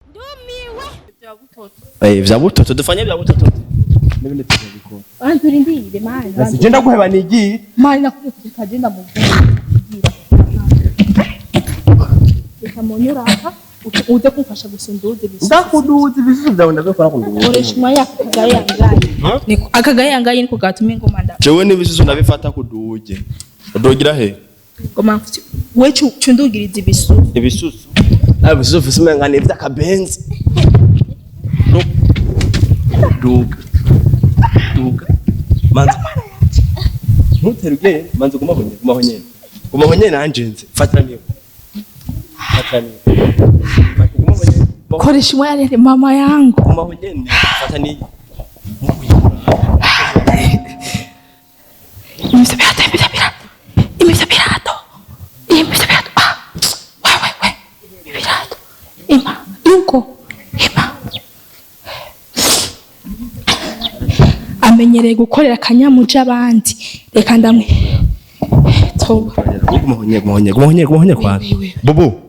Ndumiwe. Vya butoto dufanye vya butoto n'ibindi tuzabikora. Banza urindire mani. Nasi je ndaguheba nigiye. Mani nakubwiye kuti kagenda mu bwonko. Reka munyura aha uze kumfasha gusunduza ibisusu. Ndakuduza ibisusu vyawe ndabikora kunduza. Koresha umwanya akagaye yangaye. Niko akagaye yangaye niko gatumye ngoma nda. Jewe n'ibisusu ndabifata kuduje. Udugira he? Ngoma we cundugiriza ibisusu. Ibisusu. Ah, ibisusu ufise umenga ni ivy'akabenzi. Duga. Duga. Manza. Ntutere ugende, manza ugume aho nyene, guma aho nyene. Guma aho nyene nanje nze. Fatira niwe. Fatira niwe. Guma aho nyene. Koresha umwanya ni mama yangu. Guma aho nyene. Fata niyi. Imisa pirato, imisa pirato. Imisa pirato. Imisa pirato. Ah. We we we. Pirato. Ima. Yuko. Ima. Amenyereye gukorera akanyamuja abandi. Reka ndamwe. Toba. Guma aho nyene, guma aho nyene, guma aho nyene, guma aho nyene kwanza. Wewe. Bobo.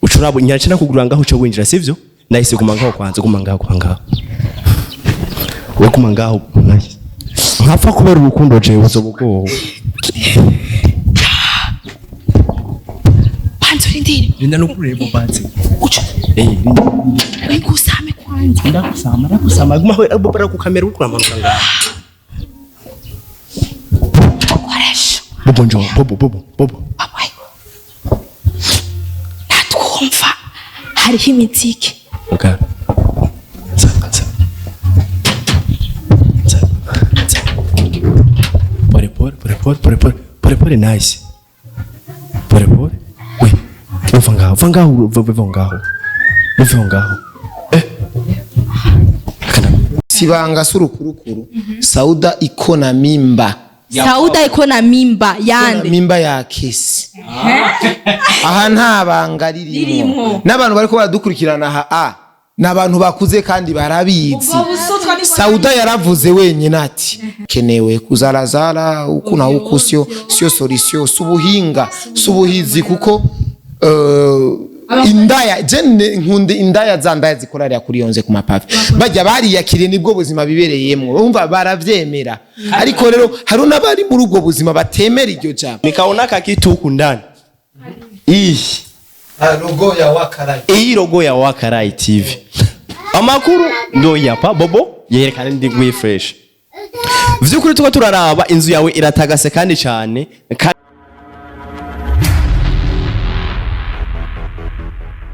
Ucurabo nyace nakugura ngaho uce winjira sivyo? Nahise guma ngaho kwanza, guma ngaho, guma ngaho. We guma ngaho. Nahise. Nkapfa kubera urukundo jewe uzobugowe. Banza urindire. Rinda no kureba ubanze. Ucu. Rinda. Nkusame kwanza. Ndakusama, ndakusama. Guma aho bobo ku kamera uriko uramanuka ngaho. Koresha. Bobo njoo, bobo bobo bobo. Abaye. Natwumva. Hariho imiziki. Okay. Nza, nza. Nza, nza. Pole pole pole pole pole pole pole pole nice. Pole pole. We. Uva ngaho, uva ngaho, uva ngaho. Uva ngaho. Eh. Kana. Sibanga surukurukuru. Sauda iko na mimba. Sauda iko na mimba yande. Mimba ya kesi. Aha nta banga ririmo. N'abantu bariko baradukurikirana aha a n'abantu bakuze kandi barabizi. Sauda yaravuze wenyine ati kenewe kuzarazara uku na uku sio sio solution subuhinga subuhizi kuko indaya je nkunde indaya za ndaya zikorarira kuri yonze ku mapave bajya bariyakiriye nibwo buzima bibereyemwo urumva baravyemera ariko rero hari n'abari muri ubwo buzima batemera iryo jambo. Nikaona kakitu huku ndani. Ih. Logo ya Wakarai. Iyi logo ya Wakarai TV. Amakuru ndo yapa bobo yerekana ndi gwe fresh. Vyukuri tuko turaraba inzu yawe iratagase kandi cyane.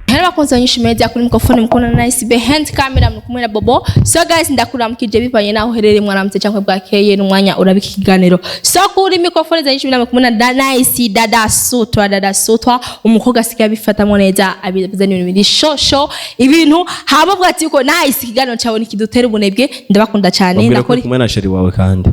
Hello bakunzi nyinshi media kuri microphone mukona nice behind camera muri kumwe na Bobo. So guys ndakuramukije bivanye naho herere mwaramutse cyangwa bwakeye n'umwanya urabika ikiganiro. So kuri microphone za nyinshi muri kumwe na Nice Dada Sutwa Dada Sutwa umukobwa asigaye abifatamo neza abivuze n'ibintu biri shosho ibintu haba ati yuko Nice ikiganiro cyawe nikidutera ubunebwe ndabakunda cyane ndakora kumwe na sheri wawe kandi.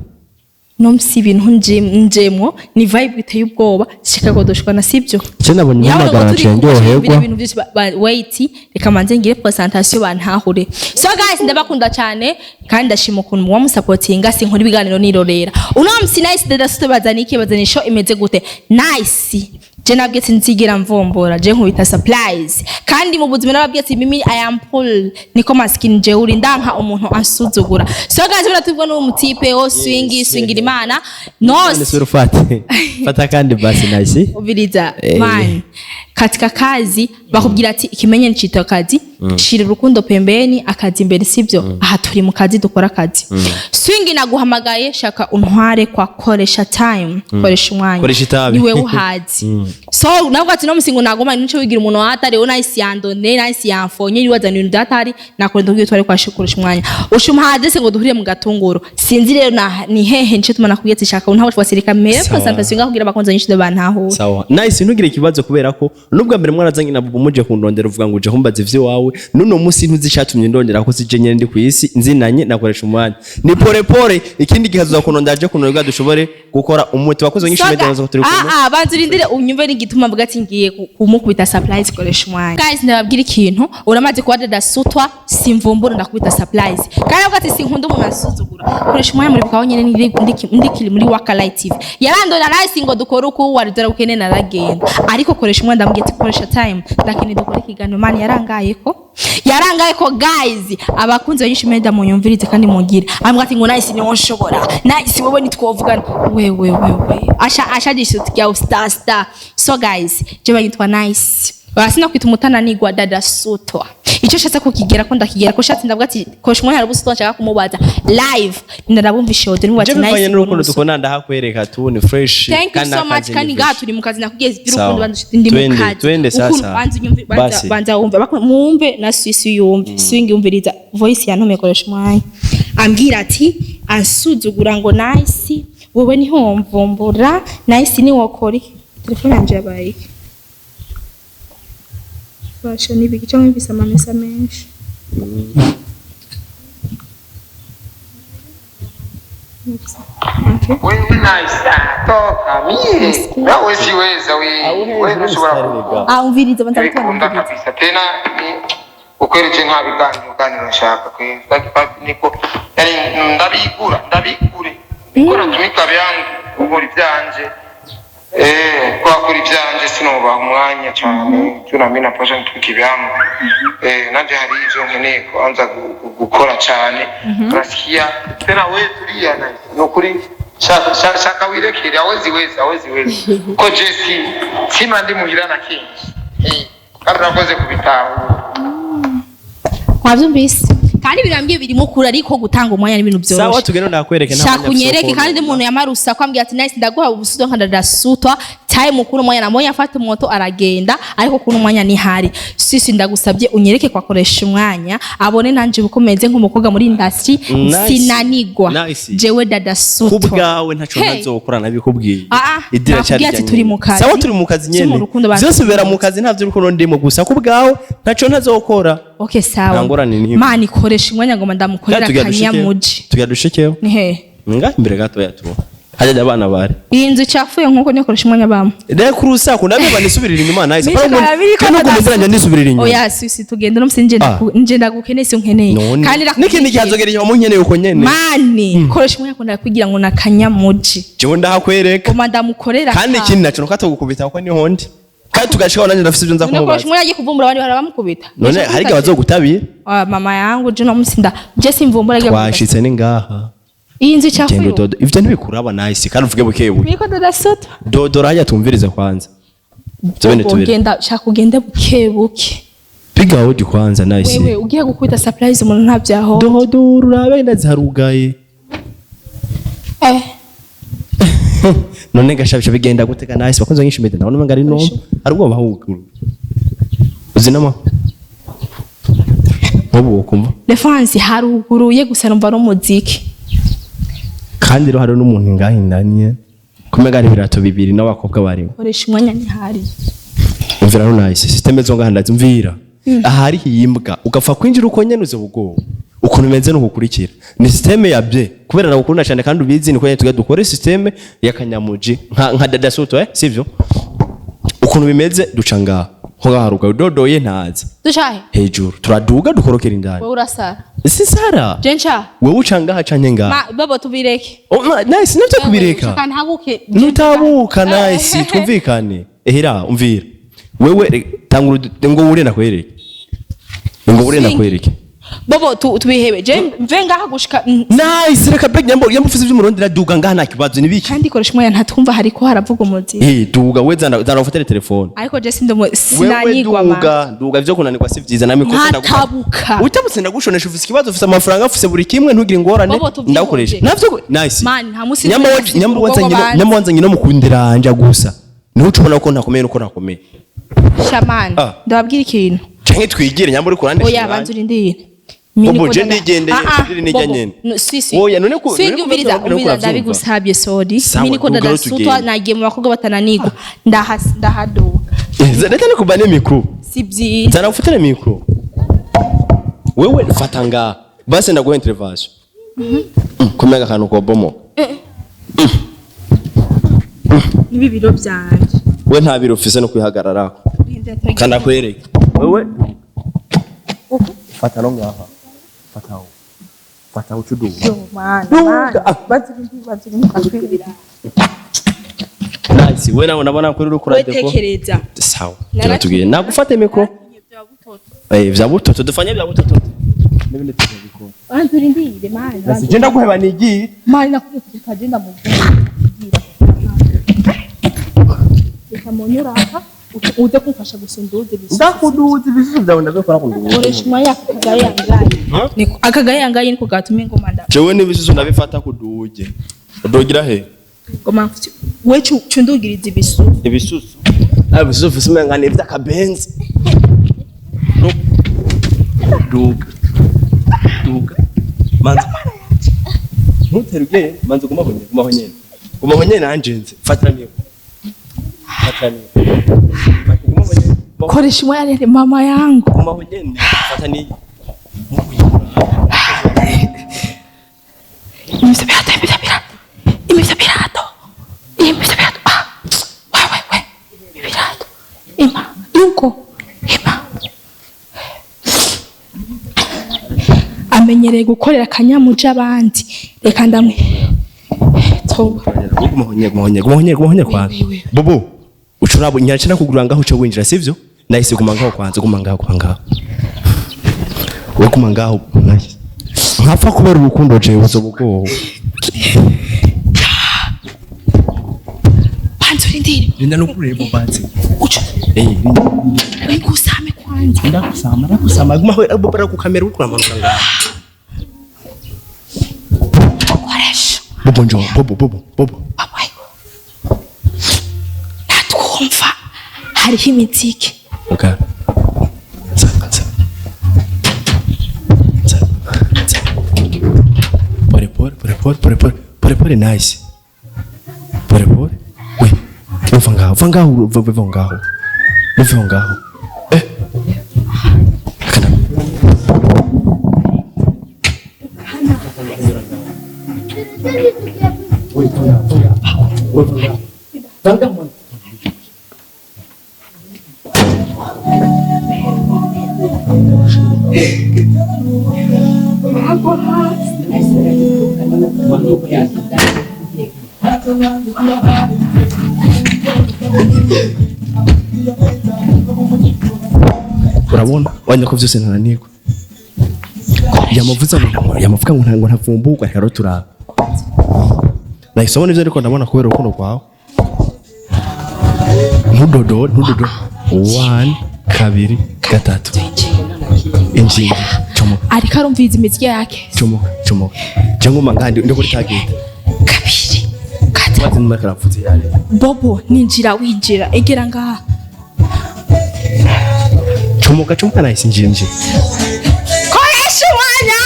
No msi ibintu njemwo ni vibe iteye ubwoba shika kodoshwa na sibyo. Je nabonye mpamagara nje ndyoherwa. Ibintu byinshi wait reka manze ngire presentation bantahure. So guys ndabakunda cyane kandi ndashima ukuntu muba musapotinga sinkora ibiganiro nirorera. Uno msi Nice Dada Sutwa bazaniki bazanisho imeze gute? Nice. Je nabwiye sinzigira mvombora je nkubita surprise kandi mu buzima nababwiye ati mimi I am poor niko maskini je uri ndanka umuntu ansuzugura. So guys bora tubwo n'uwo mutipe o swingi swingira imana no surufate fata kandi basi nice ubiriza man katika kazi bakubwira ati ikimenye ncito kazi shira urukundo pembeni akazi imbere sivyo. Aha turi mu kazi dukora akazi. Swingi naguhamagaye shaka untware kwa koresha time koresha umwanya koresha itabi niwe uhazi. So navuga ati no musingo nagoma nico wigira umuntu atari o nice yandone nice yamfonye yiwaza ni ibintu atari nakora ndubwiye twari kwa koresha umwanya ushumpaze se ngo duhurire mu gatunguru sinzi rero na ni hehe nico tumana kubwiye shaka untaho twasirika mere presentation ngakugira bakonza nyinshi bantaho. Sawa nice ntugire ikibazo kubera ko nubwa mbere mwarazanye na Bobo muje kundondera uvuga ngo uje humbaza ivyo wawe nuno musi ntuzi cyatumye ndondera ko sije nyene ndi kwisi nzinanye nakoresha umwanya ni pore pore ikindi gihazuza kunondera je kunondera dushobore gukora umuti wakoze nyinshi media zo turi kumwe. Banza urindire unyumve n'igituma mvuga ati ngiye kumukubita surprise koresha umwanya. Guys ndababwira ikintu uramaze kuba Dada Sutwa simvumbura ndakubita surprise kandi avuga ati sinkunda umuntu asuzugura koresha umwanya muri bukaho nyene ndikiri muri Wakarai TV yarandona nice ngo dukore uko waridora bukene naragenda ariko koresha umwanya ndamubwiye ati koresha time ndakene dukore ikiganiro man yarangaye ko Yarangaye ko guys, abakunzi banyinshi meda munyumvirize kandi mungire. Ambwira ati ngo Nice niwo nshobora. Nice wewe nitwovugana. Wewe wewe. Asha asha jishutia star star. So guys, je banyitwa Nice. Basina kwita umutananigwa Dada Sutwa. Icyo shatse kukigera ko ndakigera ko shatse ndavuga ati kosh umwanya hari nshaka kumubaza live, ndarabumvishe audio niba Je ati bivanye Nice n'urukundo dukunda, ndahakwereka tu, ni fresh. Thank you Kandi so much. n'akazi Kandi ni ngaha fresh. turi mu kazi, nakubwiye Sawa. iby'urukundo, banza ndi mu Twende, kazi. twende Ukuntu sasa. banza unyumve, banza Basi. banza wumve. Mwumve na Swisi yumve. Swing yumviriza voice yantumye koresha umwanya. Ambwira ati ansuzugura ngo Nice wewe niho mvumbura, Nice ni wokora iki? Telefone yanje yabaye iki? Basha nibiki cyangwa mvise amamesa menshi. Okay. Wewe Nice, ah, toka mie nawe siweza wewe, wewe ntushobora kuvuga. Ah, umviriza, banza Bikunda gutanga. kabisa tena ni ukweli, je nta biganiro ganiro nshaka kweli. Sitaki pati niko yani ndabigura ndabigure niko natumika byangu gukora ibyanje kwa kuri ibyanje sinobaha umwanya cyane cyo na mimi napasha nitumika ibyangu nanje hari ivyo nkeneye kuanza gukora cyane. Unasikia tena wewe, tulia Nice, nukuri shaka shaka, shaka wirekere, awezi weza awezi weza ko je si sima ndi muhira na kenshi kandi urakoze kubitahura. Mwavyumvise kandi birambwiye birimo kure, ariko gutanga umwanya n'ibintu Sawa, byoroshe. tugende ndakwereke, nta Shaka mwanya mfise wo unyereke kandi konona. umuntu yamarusa ko ambwira ati Nice ndaguha ubusudo nka ndadasutwa time kuri umwanya namwe afata moto aragenda, ariko kuri umwanya ni hari sisi. Ndagusabye unyereke kwakoresha umwanya abone nanje ukomeze nk'umukobwa muri industry. Nice. Sinanigwa. Nice. Jewe Dada Sutwa Kubwawe ntaco Hey. ntazokora, nabikubwiye. Ah, ah, Idira nakubwiye cyari ati rya turi nyene. mu kazi. Sawa, turi mu kazi Si mu nyene. rukundo bantu. Byose bibera mu kazi, nta vy'urukundo ndimo, gusa kubwawe ntaco ntazokora. Okay, sawa. Nta ngorane n'imwe. Mani ikoresha umwanya ngoma ndamukorera akanyamuji. Tugira dushikeho. Ni hehe? Nga imbere gatoya tu hajya abana bari. Iyi nzu icafuye nkuko nikoresha umwanya bamwe. Reka urusaku ndabeba nisubirira inyuma Nice. Misha kabiri ko Kandi ubwo muziranye nisubirira inyuma. Oya sisi tugenda no musi Ah. nje ndagukeneye si unkeneye. None Kandi n'ikindi gihe azogera inyuma munkeneye uko nyene. Mani koresha umwanya ko ndakugira ngo nakanyamuji. Jewe ndahakwereka. Ngoma ndamukorera Kandi ikindi naco nuko atogukubita kuko niho ndi kandi tugashikaho nanjye ndafise ivyo nza none koresha kumubaza. umwanya agiye kuvumbura abandi bahora bamukubita. None hari igihe bazogutabira. Ah, mama yangu je no musi nda je simvumbura agiye gukubita. Twashitse ni ngaha. Iyi nzu Genda icafuye. udodo ivyo ntibikuraba Nice, kandi uvuge buke buke. Miko ndadasota. Dodora hajya tumvirize kwanza ivyo bintu tubiri. Ugenda shaka ugende buke buke. Piga hodi kwanza Nice. Wewe ugiye gukubita surprise umuntu ntabyaho. Dodora urabe ndaziharugaye. Eh. None gashabisha bigenda gutega Nice bakunze nyinshi mbere ndabona umenga ari no ari ubwoba ahubwo uzinama nk'ubu wokumva. Lefansi haruguruye gusa numva n'umuziki. Kandi rero hari n'umuntu ngaho indanye kumega hari ibirato bibiri n'abakobwa barimo. Koresha umwanya ntihari. Umvira no Nice, system zo ngaha ndazumvira ahari hiyimbwa ugapfa kwinjira uko nyene uze ubwoba ukuntu umeze nukukurikira ni system ya bye kubera nagukunda cyane kandi ubizi niko nyene tugiye dukore system ya kanyamuji nka Dada Soto sivyo ukuntu bimeze duca ngaha nko ngaha harugaye udodoye ntaza. Dushahe. Hejuru turaduga dukorokera indani. Wewe urasara. Si sara. Je nca. Wewe uca ngaha canke ngaha? Ma babo tubireke. Oh, Nice navyo kubireka. Shaka ntabuke. Nutabuka Nice, twumvikane. Ehera umvira wewe tangura ngo ure nakwereke, ngo ure Swing. nakwereke. Bobo tubihebe. Je mve ngaha gushika Nice, reka break nyambo nyambo ufise ivy'umurundi raduga ngaha nta kibazo nibiki. Kandi koresha umwanya ntatwumva hariko haravuga umuziki. Duga we zana ufatire telefone. Ariko je sindomo Wewe sinanyigwa ma. duga duga ivyo kunanirwa si vyiza namwe kose. Ntatabuka. Utabutse ndagushonesha, ufise ikibazo, ufise amafaranga, ufise buri kimwe, ntugire ingorane. Bobo, tuvyihuse. Ndagukoresha navyo Nice. Man, nta musi nyamba nzi nyamba urugo wanzanye rw'abandi. nyamba wanzanye no mukundiranja gusa niho ucubona ko ntakomeye nuko ntakomeye. Shaman, Ah. ndababwira ikintu. Canke twigire nyamba uri kurandisha Oya umwanya. banza urindire. Bobo, je ndigendeye, ndiri nijya nyene. Si si. Oya, none Swing none ko umviriza, none ko umviriza uravyumva. ndabigusabye sorry. Sawa, Mimi niko duga rero ndadasutwa tugende. nagiye mu bakobwa batananigwa. Ndahasi ndahaduka. Reka nikubane mikro. Si byiza. Zana ufatire mikro. Wewe fata ngaha basi ndaguha intervention. Kumenya akantu kobomo. Nibi biro byanje. We nta biro ufise no kwihagararako kandi akwereke wewe fata no ngaha fata aho fata aho ucuduga. Yo man, man. Baziri. Nice we nawe ndabona kuri uri kuradeko. Wetekereza. Sawa, turatubwiye nagufate mikro. Vya butoto dufanye vya butoto n'ibindi tuzabikora. Banza urindire mani. Nasi je ndaguheba nigiye. Mani nakubwiye kutagenda mu reka munyura aha uze kumfasha gusunduza ibisusu. Ndakuduza ibisusu vyawe ndabikora kunduza. Koresha umwanya akagaye yangaye. Niko akagaye yangaye niko gatumye ngoma nda. Jewe n'ibisusu ndabifata kuduje. Udugira he? Ngoma we cundugiriza ibisusu. Ibisusu. Ibisusu ufise umenga ni ivy'akabenzi. Duga. Duga. Manza. Ntutere ubwenge, manza ugume aho nyene, guma aho nyene. Guma aho nyene nanje nze. Fatira niyo. Fatira niyo. Guma aho nyene. Koresha umwanya mama yangu. Guma aho nyene. Fata niyo. Imisa pirato, imisa pirato. Imisa pirato. Imisa pirato. Ah. We we we. Pirato. Ima. Yuko. Ima. Amenyereye gukorera akanyamuja abandi. Reka ndamwe. Toba. Guma aho nyene, guma aho nyene, guma aho nyene, guma aho nyene kwanza. Bobo. Ucurabo nyace nakugura ngaho uce winjira sivyo? Nahise guma ngaho kwanza, guma ngaho, guma ngaho. We guma ngaho. Nahise. Nkapfa kubera urukundo jewe uzobugowe. Banza urindire. Rinda no kureba banze. Ucu. Nkusame kwanza. Ndakusama, ndakusama. Guma aho bara ku kamera uriko uramanuka ngaho. Koresha. Bobo njo, bobo bobo bobo. Abaye. Natwumva hariho imiziki. Okay. Nza, nza. Nza, nza. Pore pore pore pore pore pore pore pore nice. Pore pore. We. Uva ngaho, uva ngaho, uva ngaho. Uva ngaho. Kana. Urabona wanya ko vyose ntananirwa. Yamavuze ngo yamavuga ngo ntango ntavumburwa reka turaba. Nahise ubona ivyo ariko ndabona kubera urukundo rwawe. Ntudodo ntudodo. 1 2 3. Injingi chomoka Ariko arumviza imiziki yake. chomoka chomoka. Jangoma ngandi ndi kuri target. Kabiri. Gatatu. Wazi nimba karapfutse yale. Bobo ninjira winjira egera ngaha. Chomoka chomoka nahise injinji. Koresha umwanya.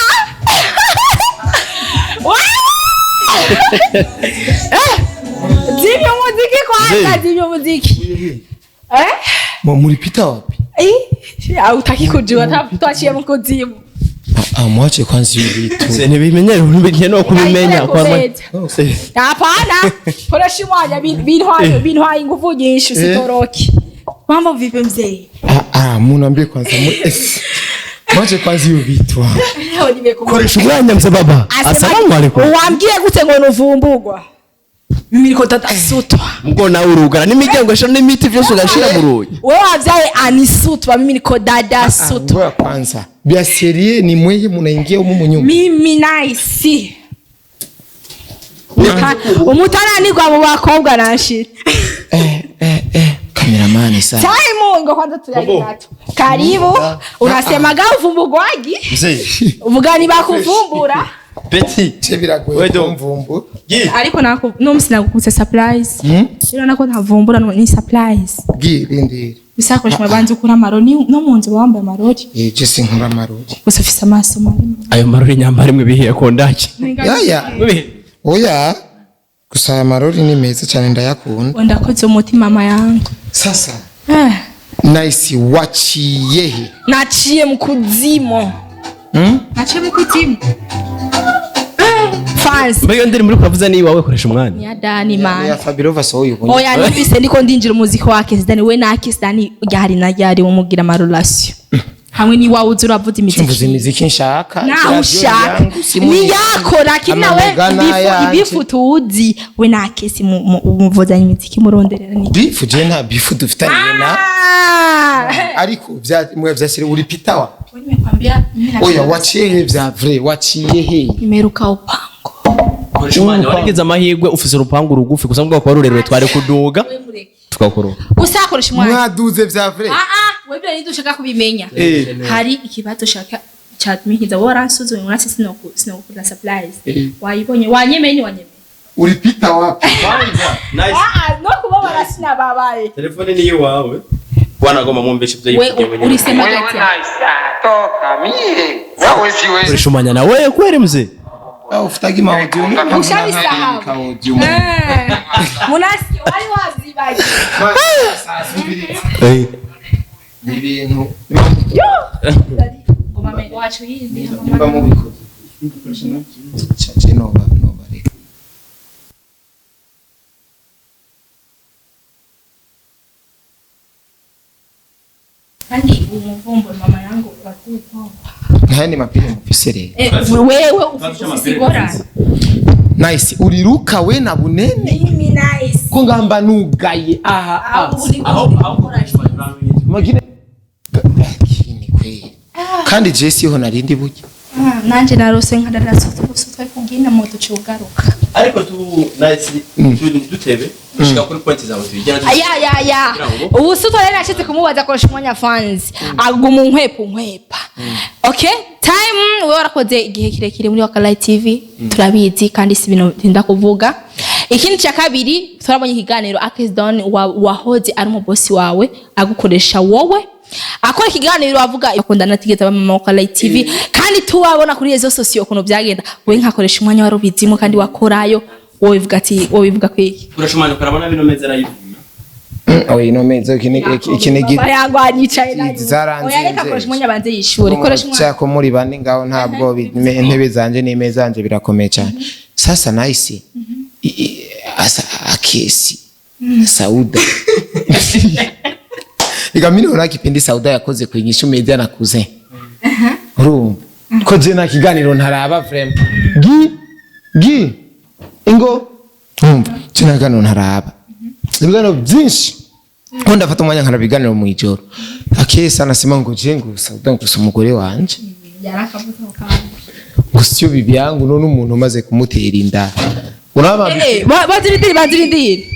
Zimya umuziki kwanza, zimya umuziki. Mulipita wapi? Hautaki kujua, tuachie mu kuzimu. Mwache kwanza hiyo vitu. Ntibimenyere ntibimenye no kubimenya kwa Hapana. Koresha umwanya bintwaye bintwaye ingufu nyinshi usitoroke. Mambo vipi mzee? Munaambie kwanza mwache kwanza hiyo vitu. Leo nimekuwa. Koresha umwanya mzee baba. Asalamu alaykum. Uwambwiye gute ngo nuvumbugwa? Mimi niko tatasutwa. Mgo nawe urugara n'imiryango ashira n'imiti byose ugashira mu rugi. Wewe wavyaye anisutwa mimi niko dada sutwa. Ngoja kwanza. Bia serie ni mwenye munaingia humu munyumba. Mimi nice. Umutananirwa mu bakobwa nashira. Cameraman sana. Time ngo kwanza tuyagatu. Karibu. Unasemaga uvumbugwaji? Mzee. Uvuga bakuvumbura. Betty. Che biragoye kumvumbu. Ariko nako no msina gukutse surprise. Rero nako ntavumbura ni surprise. Gi rindira. Bisakoresha mabanza ukura amarori no mu nzu wambaye amarori. Je sinkura amarori. Gusa ufise amaso maremare. Ayo marori nyambara imwe bihiye ko ndaki. Yaya. Oya. Gusa aya marori ni meza cyane ndayakunda. Ndakoze umuti mama yangu. Sasa. Nice waciye he? Naciye mu kuzimu. Naciye mu kuzimu. Fans. Mbega ndiri muri kuravuza ni wawe koresha umwanya. Ni Dani man. Ya Fabio Vaso uyu. Oya numvise ndiko ndinjira umuziki wa Kiss Dani we na Kiss Dani ryari na ryari umugira ama relation. Hamwe ni wawe uzi uravuza Mvuze imiziki imiziki nshaka. Naho Radio ushaka yangu, simu ni yangu, yako, lakini nawe amamega n'ayanje. ibifu tuzi we na kesi muvuzanya imiziki muronderera ni Bifu je nta bifu dufitaniye na Ah! ariko vya mwe vyasire ulipita wa Wewe nimekwambia mimi na oya waciye he vya vrai waciye he? Nimeruka upango. Warigize amahirwe ufise urupangu rugufi gusa mbwa kwa rurerure twari kuduga tukakoroka. Usakoresha umwanya. Mwaduze vya vrai. Ah ah, wewe ndio ushaka kubimenya. Hari ikibazo shaka chatmihiza wowe waransuzuye unasi sinokukunda supplies. Wayibonye wanyemenye wanyemenye. Ulipita wapi? Nice. Ah ah, no kubabara sinababaye. Telefone ni iwawe bwana agomba mwumvishe ibyo We yivugiye wenyine. ulisema Wewe gati. nice, ah, toka mie nawe siwezi. Koresha umwanya na wewe kweli mzee. Au ufutagi maudio? Ushabisahau. Eh. Munasi wari wazibaye. Ibintu Ngoma wacu yindi. nimba mubikoze chache noba noba reka. Kandi umuvumbo mama yangu wakupo. Ntayandi mapine mufise rero? Eh, wewe ufise ingorane. Nice uriruka we na bunene. Mimi nice. Ko ngamba nugaye aha aha. Magine lakini kweli kandi je siho narindi burya. Ah, nanje narose nka darasa twe kugina moto cugaruka. Ariko tu nice dutebe gushika kuri point zawe tubigera. Ya ya ya. Ubu se utore nashize kumubaza koresha umwanya fans. Aguma unkwepa unkwepa. Okay, time wewe warakoze igihe kirekire muri Wakalai TV turabizi kandi si ibintu ntinda kuvuga. Ikindi cya kabiri turabonye ikiganiro Akes Don wahoze ari umubosi wawe agukoresha wowe akora ikiganiro avuga akundana atigeze aba mama Wakalai TV kandi tubabona kuri rezo sosiyo ukuntu byagenda we nkakoresha umwanya wari ubizimo kandi wakorayo wowe uvuga ati wowe bivuga kwiki. Koresha umwanya ukarabona bino meza arayivuna. Oya ino meza iki Yango anyicaye nayo. Zaranzinze. Oya reka koresha umwanya banze yishure. Koresha umwanya. Cyako muri bane ngaho ntabwo intebe zanje n'imeza zanje birakomeye cyane. Sasa nice asa akesi Sauda Igamini una kipindi Sauda yakoze kwigisha media nakuze. Urumva ko je nta kiganiro ntaraba frame gi gi ingo urumva je nta kiganiro ntaraba ibiganiro byinshi ko ndafata umwanya nkaraba ibiganiro mu ijoro. Akesi anasema ngo je ngo Sauda ngo gusa umugore wanje ngo siyo bibi yangu none umuntu umaze kumutera inda uraba. Eh, bazirindire bazirindire.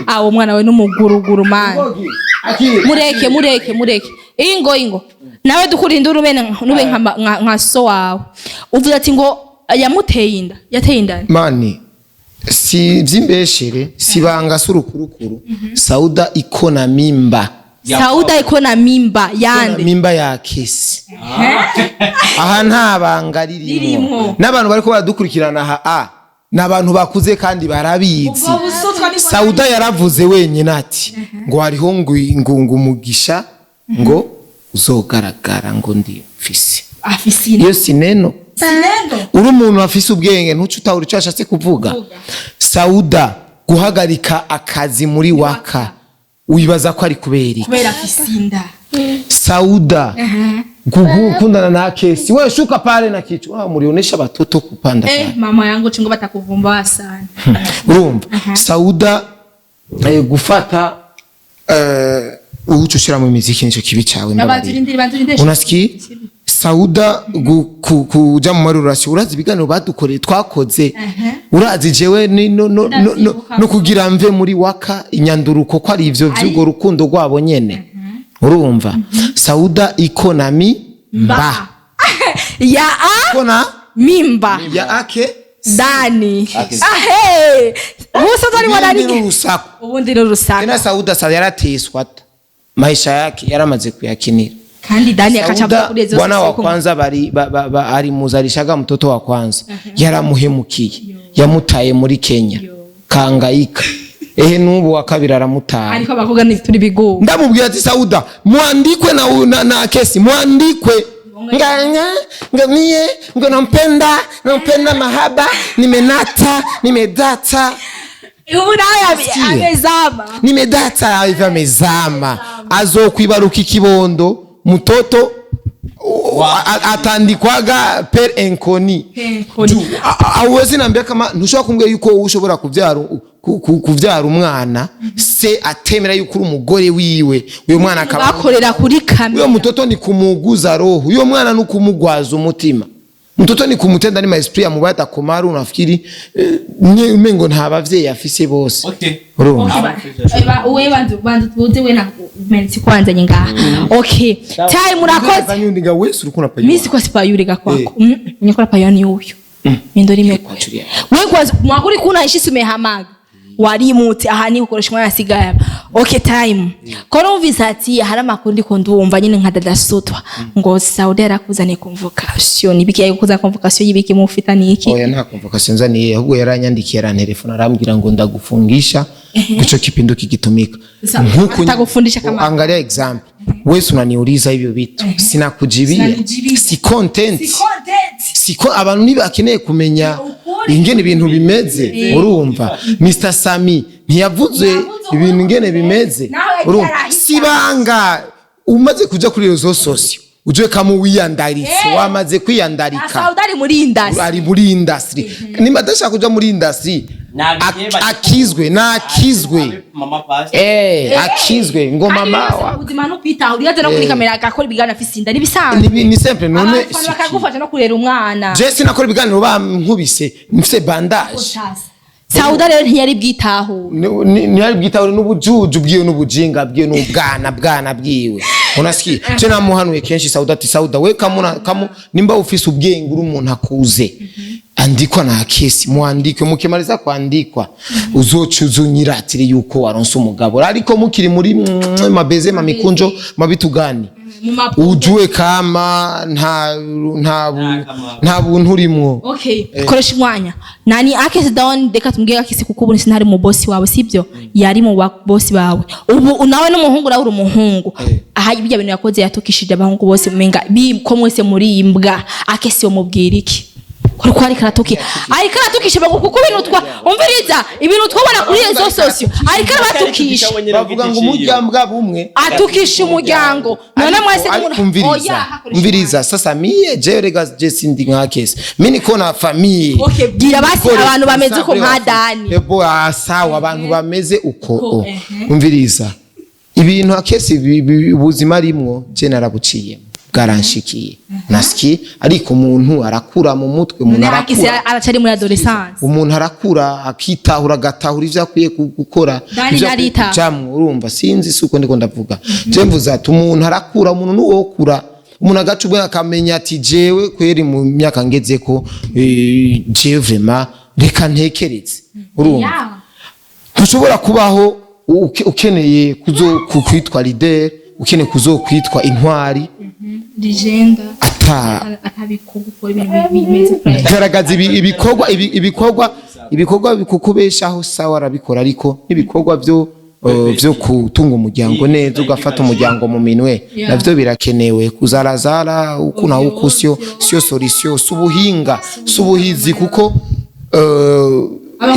Ah, uwo mwana we n'umuguruguru man. Mureke mureke mureke. Ingo ingo. Nawe dukurinde urube nube nka so wawe. Uvuze ati ngo yamuteye inda. Yateye inda. Mani si vyimbeshere si banga surukurukuru Sauda iko na mimba. Sauda iko na mimba yande. Mimba ya kesi. Aha nta banga ririmo Ririmo. n'abantu bariko baradukurikirana aha a ni abantu bakuze kandi barabizi. Sauda yaravuze wenyine ati ngo hariho ngo umugisha ngo uzogaragara ngo ndi mfise Afise inda. iyo sineno. Sinendo. Uri umuntu afise ubwenge ntuce utahura icyo ashatse kuvuga. Sauda guhagarika akazi muri waka wibaza ko ari kubera iki? Kubera afise inda. Sauda gukundana na kesi we shuka pale na kichwa murionesha batoto kupanda Eh, pale. mama yangu chingo batakuvumba sana. Urumva Sauda gufata uwuca ushira mu miziki nico kibi cawe mbabarira. Banzirindire banzirindire. Unasikia Sauda kuja mu marurasi urazi ibiganiro badukoreye twakoze urazi jewe ni no, no, no, no, Ndavyibuka. no kugira mve muri waka inyanduruko ko ari ivyo vy'urwo rukundo rwabo nyene urumva Sauda iko na mimba Ya a iko na mimba. ya ake Dani. Ahe. Musa tori Ibindi ni mwananike. urusaku Ubundi ni urusaku. tena Sauda sa yarateswa ta maisha yake yaramaze kuyakinira. Kandi Dani akacha Sauda kuri ezo bwana wa kwanza bari alimuzalishaga mtoto wa kwanza yaramuhemukiye yamutaye muri Kenya kangayika ehe n'ubu wa kabiri aramutaye. Ariko abakobwa ni turi bigo. Ndamubwira ati Sauda mwandikwe na kesi mwandikwe nganya ngamie ngo nampenda nampenda mahaba nimenata nimedata. Ubu nawe Sikie. amezama. Nimedata hivi amezama azokwibaruka ikibondo mutoto. Atandikwaga père inconnu. Awezi nambia kama ntushobora kumbwira yuko wowe ushobora kuvyara kuvyara umwana se atemera yuko uri umugore wiwe, uyo mwana akaba Bakorera kuri uyo kamera. Mtoto ni kumuuguza roho, uyo mwana ni kumugwaza umutima, mtoto ni kumutenda ni maesprit ya mubaya atakomara. Unafikiri umengo nta bavyeyi afise bose. Okay. Urumva? Uwe banza tuze, we na merci kwanza ngaha. Okay, time, murakoze. Kanyundi wese uriko unapayua. Mimi sikuwa sipayuri kwako. Nyakora payoni huyu mindo rimekwe wewe kwanza mwakuri kuna ishi sumehamaga warimutse aha ni ukoresha umwanya asigaye. Okay, time ko numvise ati hari amakuru ndiko ndumva nyine nka Dada Sutwa ngo Saudi yarakuzaniye convocation, nibiki yakuzana convocation y'ibiki mufitaniye iki? Oya, nta convocation nzaniye, ahubwo yaranyandikiye, arantelefona, arambwira ngo ndagufungisha ico kipindi kigitumika. Sasa, atakufundisha kama- Angalia example, wese unaniuliza hivyo vitu, sinakujibia. Sinakujibia. Si content, siko abantu ntibakeneye kumenya ingene ibintu bimeze. Urumva, Mr Sami ntiyavuze Ntiyavuze uko ibintu ingene bimeze. Nawe yagiye Urumva, arahita. sibanga umaze kuja kuri réseaux sociaux uje kama wiyandaritse, wamaze kwiyandarika. Saudi ari muri industry. Ari muri industry, nimba adashaka kuja muri industry, akizwe nakizwe. Mama pastor. Akizwe ngo mama wa Ubuzima no kwitaho uriyaza no kuri kamera agakora ibiganiro afise inda nibisanzwe. Ni simple none. Abafana bakagufasha no kurera umwana. Je sinakora ibiganiro bankubise mfise bandage. Sauda rero ntiyari bwitaho. Ntiyari bwitaho n'ubujuju bwiwe n'ubujinga bwiwe n'ubwana bwana bwiwe, unasikia? Je namuhanuye kenshi Sauda ati Sauda we kamuna kamu nimba ufise ubwenge uri umuntu akuze, andikwa na kesi, muandikwe, mukimaliza kuandikwa uzoca uzunyiratire yuko waronse umugabo, ariko mukiri muri mabeze mamikunjo mabitugani, ujue kama nta buntu urimwo. Okay, koresha umwanya nani Akesi Down, reka tumbwire Akesi, kuko ubu sinari mu bosi wawe, sibyo? Yari mu bosi bawe, ubu nawe n'umuhungu, nawe uri umuhungu. Aha ibyo bintu yakoze yatukishije abahungu bose, umenga bi ko mwese muri imbwa. Akesi mubwira iki? Kuko ariko aratuki, ariko aratukisha abahungu, kuko ibintu twa umviriza, ibintu twabona kuri réseaux sociaux, ariko arabatukisha. Bavuga ngo umuryango bumwe Atukisha umuryango none mwese. Ariko umviriza, umviriza sasa, mie je rega je sindi nka Kesi, mi niko na famille. Okay, bwira basi Niko abantu bameze uko nka responsable wa Dani. Ebo, sawa, abantu bameze uko oh. Umviriza, ibintu akesi ubuzima arimwo je narabuciye, bwaranshikiye, nasikiye, ariko umuntu arakura mu mutwe, umuntu Akesi arakura. aracari muri adolescence. Umuntu arakura akitahura, agatahura ivyo akwiye gukora, Dani ivyo akwiye ntaritaha. kujamwo. Urumva, sinzi, si uko ndiko ndavuga. Je mvuze ati umuntu arakura, umuntu nuwokura, umuntu agaca ubwenge akamenya ati jewe kweri mu myaka ngezeko, jewe vraiment reka ntekereze. Urumva, ntushobora kubaho ukeneye kuzo kwitwa leader, ukeneye kuzokwitwa intwari Legenda. Ata atabikora ibintu bimeze fresh. Garagaza ibikorwa ibikorwa bikukubeshaho, sawa, arabikora, ariko n'ibikorwa byo kutunga umuryango neza, ugafata umuryango mu minwe, navyo birakenewe. Kuzarazara uku na uku sio solution, si ubuhinga, si ubuhizi, kuko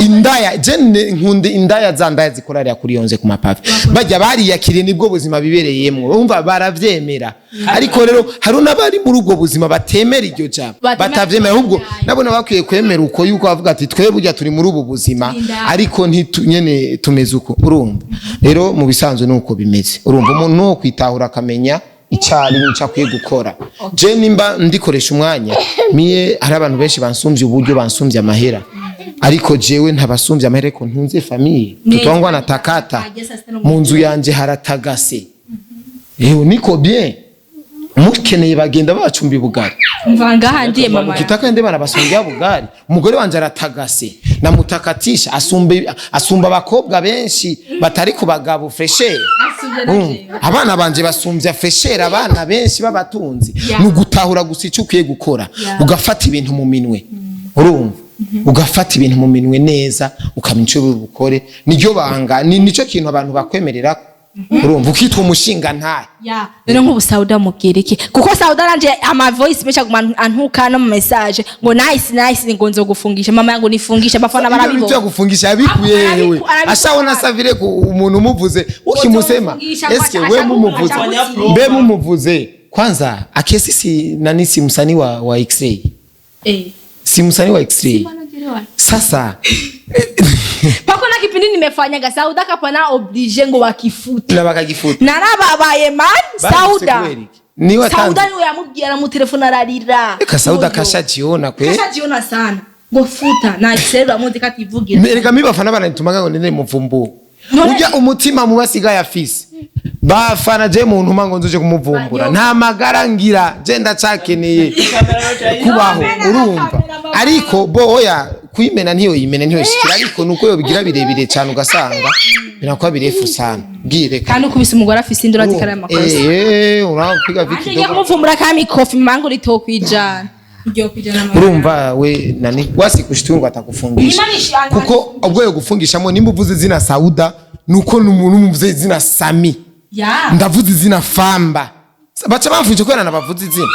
indaya je nkunda indaya, za ndaya zikorarira kuri yonze ku mapave, bajya bariyakiriye, nibwo buzima bibereyemwo, urumva baravyemera. Ariko rero hari n'abari muri ubwo buzima batemera iryo jambo, Batemera. Batavyemera, ahubwo nabona bakwiye kwemera uko yuko bavuga ati twe burya turi muri ubu buzima, ariko ntitu nyene tumeze uko. Urumva rero, mu bisanzwe nuko bimeze. Urumva, umuntu no kwitahura akamenya icyari n'icyo akwiye gukora. Je nimba ndikoresha umwanya miye, hari abantu benshi bansumvye uburyo, bansumvye amahera, ariko jewe ntabasumbye amahera, ariko ntunze famille, tutangwa na takata, mu nzu yanje haratagase, ewe niko bien, mukeneye bagenda bacumba ibugari. Mva ngaha ndiye mama. Ukitaka ende barabasongera bugari. Umugore wanje aratagase, namutakatisha, asumba abakobwa benshi batari ku bagabo fresher. Abana banje basumbya fresher abana benshi b'abatunzi. Yeah. Ni ugutahura gusa icyo ukwiye gukora, ugafata ibintu mu minwe. Urumva, ugafata ibintu mu minwe neza, ukamenya icyo uri bukore, niryo banga, ni nicyo kintu abantu bakwemerera. Urumva, ukitwa umushinga ntahe. Ya, none nk'ubu Sauda mubwira iki? Kuko Sauda aranje ama voice menshi aguma antuka no mu message ngo nice nice, ngo nzogufungisha mama yangu, nifungisha abafana Ibyo bintu barabibona. byo gufungisha yabikuye hewe? Ashaona savire ku umuntu umuvuze ukimusema Uzomufungisha, eske ngo we mumuvuze ashaka mbe mumuvuze. Kwanza Akesi si nani, si msanii wa X-ray? Eh. Si msanii wa X-ray? Sasa Pako na kipindi nimefanyaga, Sauda kapana obligé ngo wakifuta. Na bakagifuta. Narababaye man. Sauda. Ni watanze. Sauda niwe yamubwiye, aramutelefona, ararira. Eka Sauda Uyo. Kashajiona kwe. Kashajiona sana ngo futa na Excel amuzi kativugira. Erega mi bafana bananitumaga ngo nende muvumbu. None- Ujya umutima muba asigaye afise. Bafana je muntu ngo nzuje kumuvumbura. Nta magara ngira, je ndacakeneye kubaho, urumva. Ariko bo oya, kuimena ntiyo yimena, ntiyo shikira, ariko nuko yobigira birebire cyane ugasanga binakuwa birefu sana. Bwire. Kandi ukubise umugore afise induru azikara amakosa. Eh, unapiga Anje viki ngiye kumuvumbura kama ikofi mangu litokwijana. Iryo kwijana amagara. Urumva we nani wasikushtunga atakufungisha. Kuko ubwo yo gufungishamo nimba uvuze izina Sauda nuko n'umuntu umuvuze izina Sami. Ya. Ndavuze izina Famba, baca bamfuje kubera nabavuze izina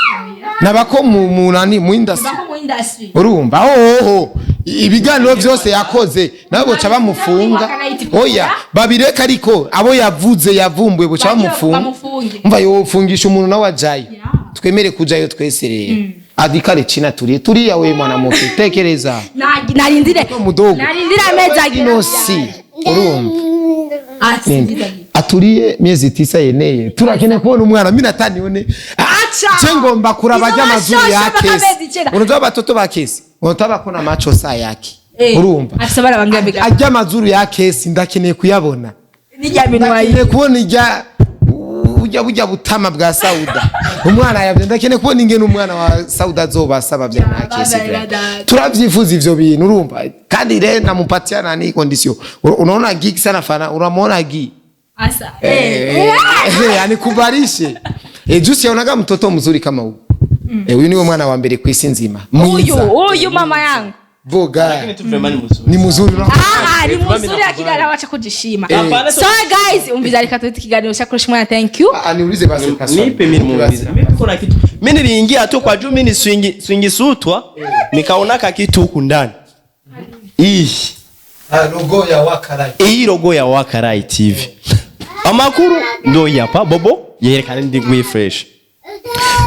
nabako mu nani, mu industry. Bako mu industry. Urumva oho ibiganiro byose yakoze nabo boca bamufunga. Oya, babireka, ariko abo yavuze yavumbuye boca bamufunga. Bamufunge. Umva, yofungisha umuntu nawe ajayo, twemere kujayo twese. Rero adikare china turiye turiya, we mwanamuke tekereza. Narindire. Mudogo. Narindire amezi agera. Inosi, urumva. Ati Aturiye miezi 9 yeneye, turakeneye kubona umwana, mimi natanione. Acha. Je ngomba kuraba Izo ajya amazuru ya mashosho Kesi. bakamezi 9. Unajua batoto ba Kesi unataka kuna macho saa yake, urumva. Afise abana bangahe biga? Ajya amazuru ya Kesi ndakeneye kuyabona. Nijya minwa. Ndakeneye kubona ijya bujya bujya butama bwa Sauda umwana yavye, ndakeneye kubona ingene umwana wa Sauda azobasaba vya na Kesi. Baba, dada. Turavyifuza ivyo bintu, urumva. Kandi re namupatia nani condition, unaona gig sana fana, unamwona gi Asa. Eh, Eh. anikubalishe. Jusi yaonaga mtoto mzuri kama huyu. Huyu niwe mwana wa mbere kwisi nzima. Uyu, Mwiza. uyu mama yangu. Vuga. Ni mzuri. Ni mzuri. Ah, ni mzuri akidara, wacha kujishima. Hapana, So guys, umviza reka tuite kiganiro cha Crush Mwana, thank you. Ah, niulize basi kaswali. Nipe mimi muulize. Mimi kuna kitu. Mimi niliingia tu kwa juu, mimi ni swingi swingi sutwa, nikaonaka kitu huku ndani. Hii Ah, logo ya Wakarai. Iyi logo ya Wakarai TV. Amakuru ndo yapa bobo yerekana ndi gwi fresh.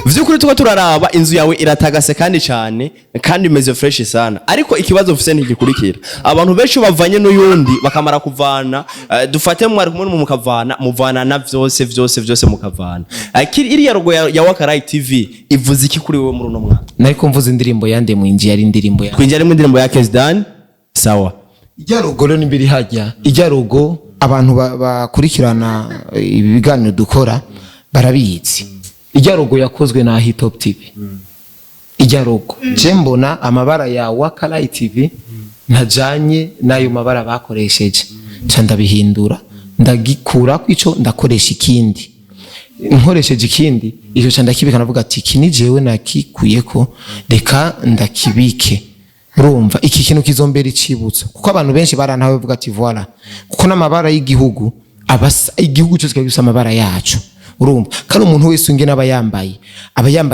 Vyukuri tuko turaraba inzu yawe iratagase kandi cyane kandi imeze fresh sana, ariko ikibazo mfise ntigikurikira: abantu benshi bavanye n'uyundi bakamara kuvana, dufate mwari kumwe n'umuntu mukavana, muvana na vyose vyose vyose mukavana. Iriya logo ya Wakarai TV ivuze iki kuri wewe muri uno mwaka? Nariko mvuze indirimbo yande mwinji, yari indirimbo ya Twinjira mu indirimbo ya Kesdan, sawa. Ijya logo rero nimbiri hajya. Ijya logo abantu bakurikirana ibi biganiro dukora barabizi. Ijya logo yakozwe na Hitop TV. Ijya logo. Je mbona amabara ya Wakarai TV ntajanye n'ayo mabara bakoresheje. Nca ndabihindura, ndagikura kwico, ndakoresha ikindi. Nkoresheje ikindi icyo ca ndakibika, navuga ati iki ni jewe nakikuyeko, reka ndakibike. Urumva iki kintu kizombera icibutso, kuko abantu benshi barantawe bavuga ati voilà, kuko n'amabara y'igihugu abasa, igihugu cyose kiba gifise amabara yacu, urumva. Kandi umuntu wese ungene aba yambaye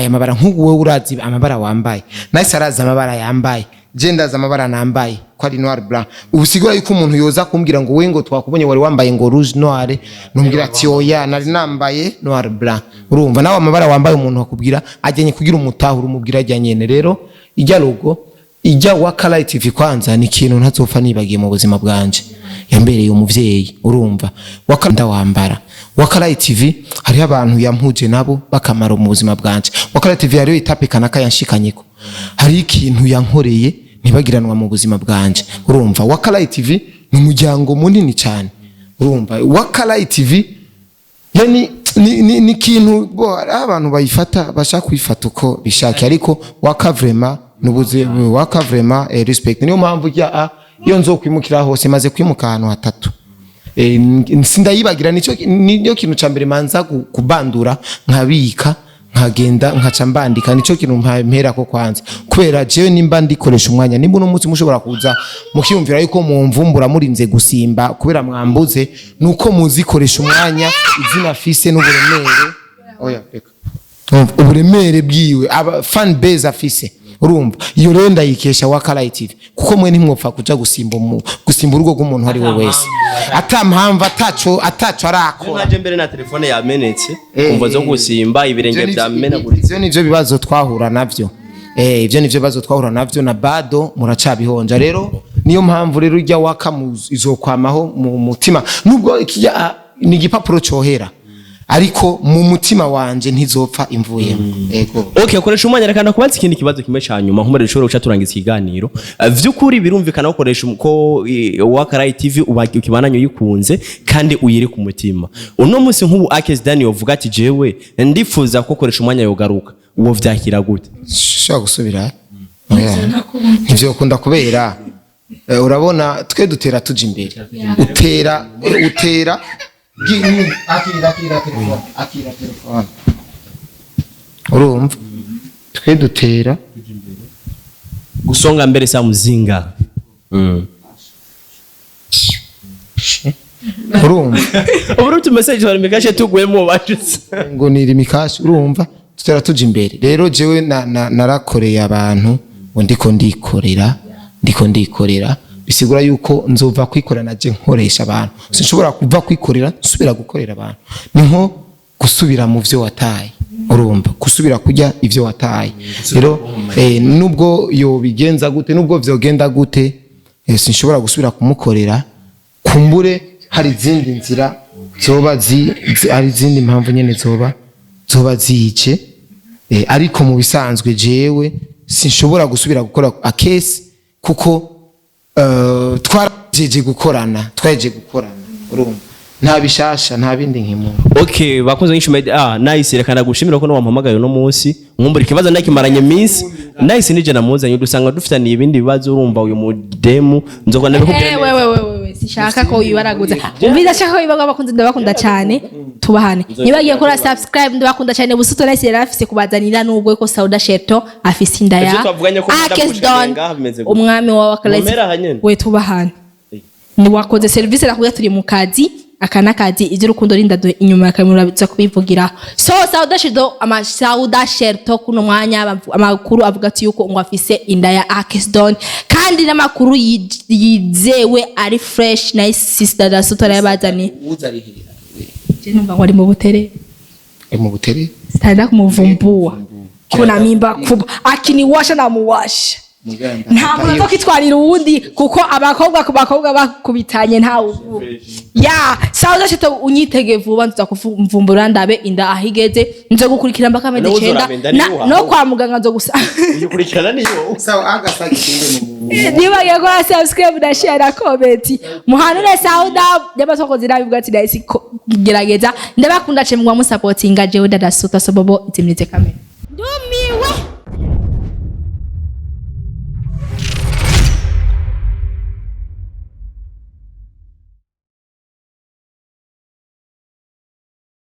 amabara, nk'ubu wewe urazi amabara wambaye, nahise arazi amabara yambaye, je ndazi amabara nambaye ko ari noir blanc. Ubu sigura yuko umuntu yoza kumbwira ngo we ngo twakubonye wari wambaye ngo rouge noir, numbwira ati oya, nari nambaye noir blanc. Urumva nawe amabara wambaye umuntu akubwira ajyanye kugira umutahura, umubwira ajyanye. Rero ijya logo ijya Wakarai TV kwanza ni ikintu ntazopfa nibagiye mu buzima bwanje, yambereye umuvyeyi, urumva. Waka ndawambara Wakarai TV, hariho abantu yampuje nabo bakamaro mu buzima bwanje. Wakarai TV hariho étape kanaka yanshikanyeko, hariho ikintu yankoreye ntibagiranwa mu buzima bwanje, urumva. Wakarai TV ni umuryango munini cyane, urumva. Wakarai TV yani ni ikintu bo hari abantu bayifata bashaka kuyifata uko bishakiye, ariko Waka vraiment nubuze Waka vraiment, respect. Niyo mpamvu ujya a iyo nzokwimukira hose, maze kwimuka ahantu hatatu, sindayibagira. Nico niyo kintu ca mbere manza kubandura nkabika, nkagenda nkaca mbandika, nico kintu mperako kwanza, kubera jewe nimba ndikoresha umwanya, nimba uno munsi mushobora kuza mukiyumvira yuko mumvumbura murinze gusimba kubera mwambuze, nuko muzikoresha umwanya izina afise n'uburemere. Oya reka. Umva, uburemere bwiwe aba fan base afise. Urumva, iyo rero ndayikesha Wakalight TV, kuko mwe ntimwopfa kuja gusimba gusimba urugo rw'umuntu ari we wese ata mpamvu, ataco arakora. Nkaje mbere na telefone yamenetse, umva zo gusimba ibirenge vyamenaguritse. Ivyo nivyo bibazo twahura navyo. Ivyo nivyo bibazo twahura navyo na bado muracabihonja. Rero niyo mpamvu rero ujya waka izokwamaho mu mutima, nubwo ikijya ni igipapuro cohera, ariko mu mutima wanje ntizopfa imvuyemo. Ego. Okay, koresha umwanya, reka ndakubaza ikindi kibazo kimwe ca nyuma, nkumare dushobora guca turangiza ikiganiro. Vy'ukuri birumvikana ko koresha ko Wakalight TV uba ukibananye uyikunze kandi uyiri ku mutima. Uno munsi nk'ubu Akes Daniel uvuga ati jewe ndifuza ko koresha umwanya yogaruka, uwo vyakira gute? Shobora gusubira. Oya. Ntivyokunda kubera urabona twe dutera tuja imbere, utera akira, akira telefone, akira telefone. Urumva, twe dutera Gusonga mbere sa muzinga. Urumva, Ubu tu message bari mikashe tugwemo bashitse. Ngo niri imikashi. Urumva, tutera tuja imbere. Rero jewe narakoreye abantu ngo ndiko ndikorera, ndiko ndikorera, bisigura yuko nzova kwikorera naje nkoresha abantu. Sinshobora kuva kwikorera nsubira gukorera abantu, ni nko gusubira mu vyo wataye. Urumva, gusubira kurya ivyo wataye. Rero nubwo yobigenza gute, nubwo vyogenda gute, sinshobora gusubira kumukorera. Kumbure hari izindi nzira zoba hari izindi mpamvu nyene zoba zice, ariko mu bisanzwe jewe sinshobora gusubira gukora akesi kuko twarajeje gukorana, twajeje gukorana. Urumva, nta bishasha, nta bindi nkimura. Okay, bakunze nyinshi media. Ah, nice, reka ndagushimira ko wampamagaye uno munsi. Nkumbura ikibazo ndakimaranye minsi. Nice, nije namuzanye dusanga dufitaniye ibindi bibazo. Urumva, uyu mudemu nzoka ndabikubwira Eh, neza. wewe wewe wewe, sishaka ko wibaraguza. Umviza, ashaka ko wibaraguza. Abakunzi, ndabakunda cyane, tubahane. Nibagiye kora subscribe, ndabakunda cyane. Busuto Nice yari afise kubazanira nubwo ko Sauda Sheto afise inda ya Ivyo twavuganye ko Akes ndagushimira Don, ngaha bimeze gute? umwami wa Wakalight. Mumera aha nyene. We, tubahane. Ni wakoze service, nakubwira turi mu kazi aka n'akazi, iby'urukundo rinda inyuma ya kamera biza kubivugira. So Sauda Sheto, ama Sauda Sherto, kuno mwanya amakuru avuga ati yuko ngo afise inda ya Akes Don, kandi n'amakuru yizewe ari fresh. Nice sister da soto yabazaniye. Je numva ngo ari mu butere. Mu butere. Sitaenda kumuvumbua, kuna mimba kubwa, akiniwasha namuwasha. Nta muntu azokitwarira uwundi, kuko abakobwa ku bakobwa bakubitanye ntawe uvuga ya Sauda Sheto. Unyitege vuba, nza kuvumbura ndabe inda aho igeze, nzo gukurikira mpaka amezi Nawe 9 uzoraba inda niyo no uhawe. kwa muganga nzo gusa. Uyikurikirana niyo. Sawa, agasagi kinde mu Niba gukora subscribe na share na comment, muhanure Sauda y'abasokozi nabivuga ati nahise gerageza. Ndabakunda ce mugwa musapotinga. Jewe dadasuta sobobo izimirize kamera.